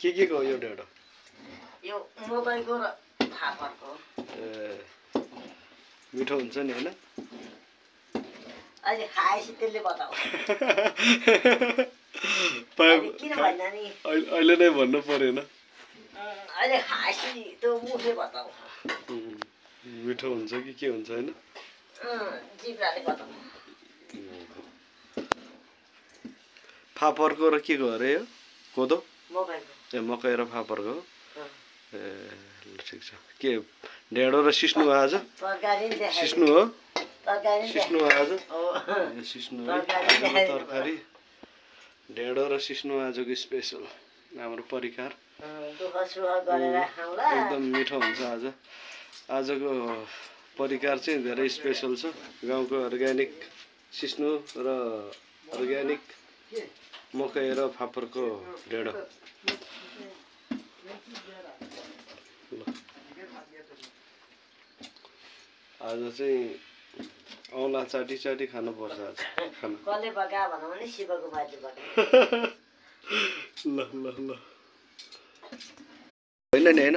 के को यो ढेँडो? यो मकैको र फापरको। मिठो हुन्छ नि हैन? अहिले खाएपछि त्यसले बताऊ। किन भन्दा नि अहिले नै भन्नु परेन। अहिले खाएपछि त्यो मुखले बताऊ। मिठो हुन्छ कि के हुन्छ हैन? जिब्राले बताऊ। फापरको र के को अरे यो? कोदो? मकैको। मकै र फापरको? ठिक छ। के ढेँडो र सिस्नु आज? सिस्नु हो? सिस्नु आज? सिस्नु तरकारी। ढेँडो र सिस्नु आजको स्पेसल हाम्रो परिकार। एकदम मिठो हुन्छ आज। आजको परिकार चाहिँ धेरै स्पेसल छ। गाउँको अर्ग्यानिक सिस्नु र अर्ग्यानिक मकै र फापरको ढेँडो। आज चाहिँ औँला चाटी चाटी खानुपर्छ आज खाना। कसले पकायो भनौँ भने शिवको बाजे पकायो। ल ल ल होइन नि होइन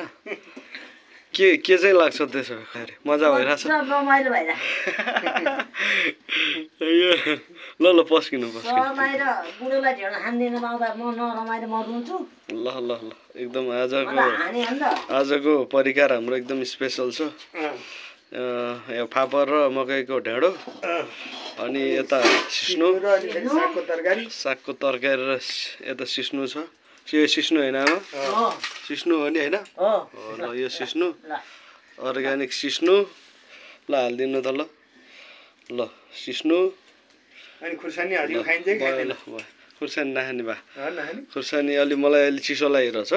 के चाहिँ लाग्छ त्यसो खाएर मजा भइरहेछ रमाइलो भइरहेछ ल ल पस्किनु रमाइलो बुढोलाई ढेँडो खाँदिन पाउँदा म नरमाइलो म रुन्छु ल ल ल एकदम आजको परिकार हाम्रो एकदम स्पेसल छ यो फापर र मकैको ढेँडो अनि यता सिस्नु सागको तरकारी र यता सिस्नु छ यो सिस्नु होइन आमा सिस्नु हो नि होइन ल यो सिस्नु अर्ग्यानिक सिस्नु ल हालिदिनु त ल ल सिस्नु अनि खुर्सानी हालियो खाइन्छ कि खाइदैन खुर्सानी नखाने बा खुर्सानी अलि मलाई अलि चिसो लागिरहेछ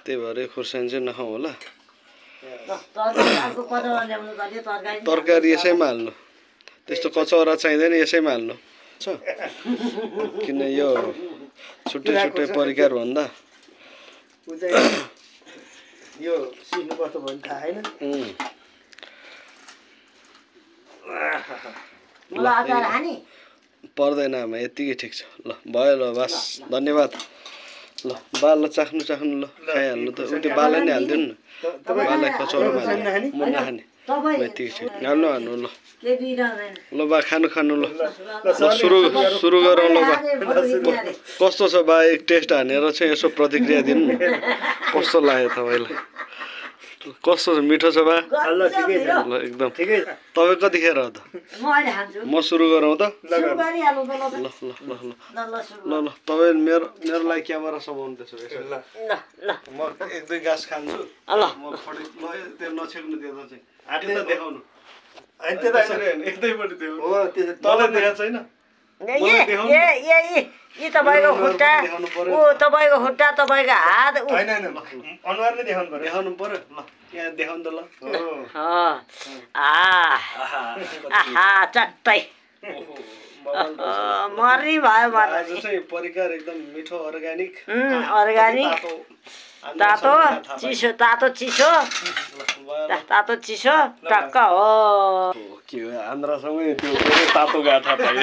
त्यही भएर खुर्सानी चाहिँ नखाउँ होला तरकारी यसैमा हाल्नु त्यस्तो कचौरा चाहिँदैन यसैमा हाल्नु छ किन यो छुट्टै छुट्टै परिकार भन्दा यो सिस्नु कस्तो भयो थाहा छैन पर्दैन आमा यतिकै ठिक छ ल भयो ल बस धन्यवाद ल बाल चाख्नु ल खाइहाल्नु त उति बालै नै हालिदिनु न बालै कचौरामा म नखाने यतिकै ठिक हाल्नु ल ल बा खानु ल सुरु गरौँ ल बा कस्तो छ बा एक टेस्ट हानेर चाहिँ यसो प्रतिक्रिया दिनु न कस्तो लाग्यो तपाईँलाई कस्तो छ मिठो छ बा ल एकदम तपाईँ कतिखेर हो त म सुरु गरौँ त ल तपाईँ मेरो लागि क्यामेरा समाउनु त्यसो भए म एक दुई गाँस खान्छु म त्यो नछेक्नु त्यो चाहिँ आँटिँदा देखाउनु एकैपट्टि तल देखाएको छैन यी तपाईँको खुट्टा ऊ तपाईँको खुट्टा तपाईँको हात अनुहार नै देखाउनु पर्यो ल यहाँ देखाउनु त ल चट्टै मर्नी भयो आज चाहिँ परिकार एकदम मिठो अर्ग्यानिक तातो चिसो टक्क हो के हो आन्द्रासँगै त्यो तातो गाथा पायो